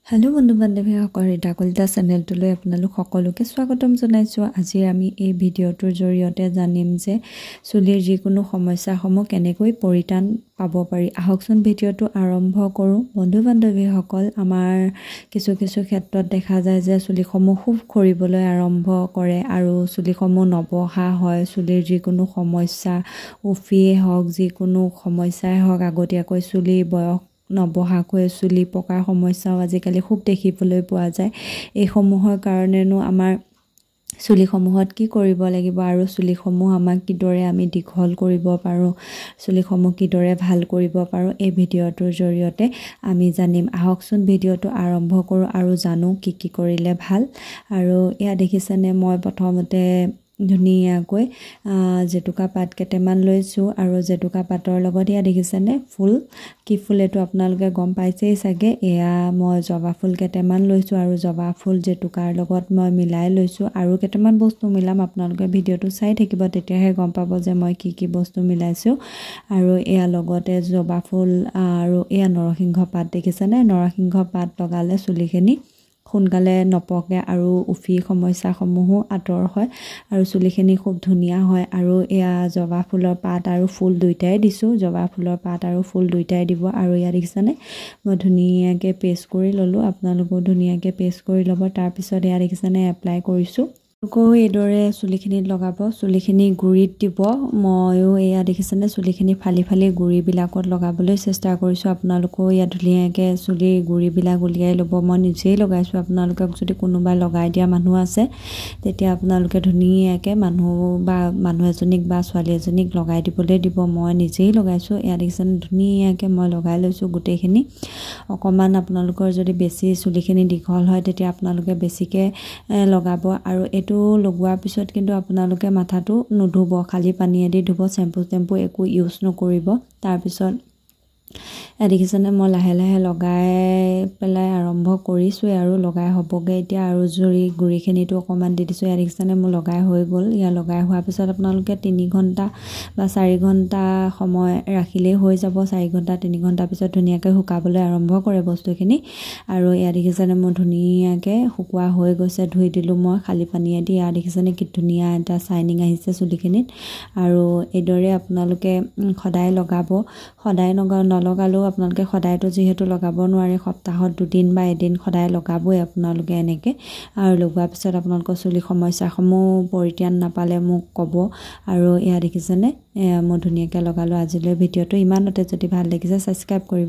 Hello' বন্ধু বান্ধৱীসকল, ৰীতা কলিতা চেনেলটোলৈ আপোনালোক সকলোকে স্বাগতম জনাইছোঁ। আজি আমি এই ভিডিঅ'টোৰ জৰিয়তে জানিম যে চুলিৰ যিকোনো সমস্যাসমূহ কেনেকৈ পৰিত্ৰাণ পাব পাৰি। আহকচোন ভিডিঅ'টো আৰম্ভ কৰোঁ। বন্ধু বান্ধৱীসকল, আমাৰ কিছু কিছু ক্ষেত্ৰত দেখা যায় যে চুলিসমূহ খুব সৰিবলৈ আৰম্ভ কৰে আৰু চুলিসমূহ নবঢ়া হয়। চুলিৰ যিকোনো সমস্যা, উফিয়েই হওক, যিকোনো সমস্যাই হওক, আগতীয়াকৈ চুলিৰ বয়স নবঢ়াকৈ চুলি পকাৰ সমস্যাও আজিকালি খুব দেখিবলৈ পোৱা যায়। এইসমূহৰ কাৰণেনো আমাৰ চুলিসমূহত কি কৰিব লাগিব আৰু চুলিসমূহ আমাক কিদৰে আমি দীঘল কৰিব পাৰোঁ, চুলিসমূহ কিদৰে ভাল কৰিব পাৰোঁ, এই ভিডিঅ'টোৰ জৰিয়তে আমি জানিম। আহকচোন ভিডিঅ'টো আৰম্ভ কৰোঁ আৰু জানো কি কি কৰিলে ভাল। আৰু এয়া দেখিছেনে, মই প্ৰথমতে ধুনীয়াকৈ জেতুকা পাত কেইটামান লৈছোঁ আৰু জেতুকা পাতৰ লগত এয়া দেখিছেনে ফুল, কি ফুল এইটো আপোনালোকে গম পাইছেই চাগে। এয়া মই জবা ফুল কেইটামান লৈছোঁ আৰু জবা ফুল জেতুকাৰ লগত মই মিলাই লৈছোঁ আৰু কেইটামান বস্তু মিলাম। আপোনালোকে ভিডিঅ'টো চাই থাকিব, তেতিয়াহে গম পাব যে মই কি কি বস্তু মিলাইছোঁ। আৰু এয়া লগতে জবা ফুল আৰু এয়া নৰসিংহ পাত দেখিছেনে, নৰসিংহ পাত লগালে চুলিখিনি সোনকালে নপকে আৰু উফি সমস্যাসমূহো আঁতৰ হয় আৰু চুলিখিনি খুব ধুনীয়া হয়। আৰু এয়া জবা ফুলৰ পাত আৰু ফুল দুয়োটাই দিছোঁ, জবা ফুলৰ পাত আৰু ফুল দুয়োটাই দিব। আৰু এয়া দেখিছেনে, মই ধুনীয়াকৈ পেষ্ট কৰি ল'লোঁ, আপোনালোকেও ধুনীয়াকৈ পেষ্ট কৰি ল'ব। তাৰপিছত এয়া দেখিছেনে এপ্লাই কৰিছোঁ। আপোনালোকেও এইদৰে চুলিখিনিত লগাব, চুলিখিনি গুৰিত দিব। ময়ো এয়া দেখিছেনে চুলিখিনি ফালি ফালি গুৰিবিলাকত লগাবলৈ চেষ্টা কৰিছোঁ। আপোনালোকেও ইয়াত ধুনীয়াকৈ চুলিৰ গুৰিবিলাক উলিয়াই ল'ব। মই নিজেই লগাইছোঁ। আপোনালোকক যদি কোনোবাই লগাই দিয়া মানুহ আছে, তেতিয়া আপোনালোকে ধুনীয়াকৈ মানুহ বা মানুহ এজনীক বা ছোৱালী এজনীক লগাই দিবলৈ দিব। মই নিজেই লগাইছোঁ। এয়া দেখিছেনে ধুনীয়াকৈ মই লগাই লৈছোঁ গোটেইখিনি। অকণমান আপোনালোকৰ যদি বেছি চুলিখিনি দীঘল হয়, তেতিয়া আপোনালোকে বেছিকৈ লগাব। আৰু এইটো লগোৱাৰ পিছত কিন্তু আপোনালোকে মাথাটো নুধুব, খালী পানীয়েদি ধুব, চেম্পু টেম্পু একো ইউজ নকৰিব। তাৰপিছত এয়া দেখিছেনে মই লাহে লাহে লগাই পেলাই আৰম্ভ কৰিছোঁৱে আৰু লগাই হ'বগৈ এতিয়া। আৰু জৰি গুড়িখিনিতো অকণমান দি দিছোঁ। এয়া দেখিছেনে মোৰ লগাই হৈ গ'ল। ইয়াৰ লগাই হোৱাৰ পিছত আপোনালোকে 3 ঘণ্টা বা 4 ঘণ্টা সময় ৰাখিলেই হৈ যাব। 4 ঘণ্টা 3 ঘণ্টা পিছত ধুনীয়াকৈ শুকাবলৈ আৰম্ভ কৰে বস্তুখিনি। আৰু এয়া দেখিছেনে মোৰ ধুনীয়াকৈ শুকোৱা হৈ গৈছে। ধুই দিলোঁ মই খালী পানীয়েদি। এয়া দেখিছেনে কি ধুনীয়া এটা চাইনিং আহিছে চুলিখিনিত। আৰু এইদৰে আপোনালোকে সদায় লগাব। সদায় নলগালেও আপোনালোকে সদায়তো যিহেতু লগাব নোৱাৰে, সপ্তাহত দুদিন বা এদিন সদায় লগাবই আপোনালোকে এনেকৈ। আৰু লগোৱাৰ পিছত আপোনালোকৰ চুলি সমস্যাসমূহ পৰিত্ৰাণ নাপালে মোক ক'ব। আৰু এয়া দেখিছেনে মই ধুনীয়াকৈ লগালোঁ। আজিলৈ ভিডিঅ'টো ইমানতে। যদি ভাল লাগিছে ছাবস্ক্ৰাইব কৰিব।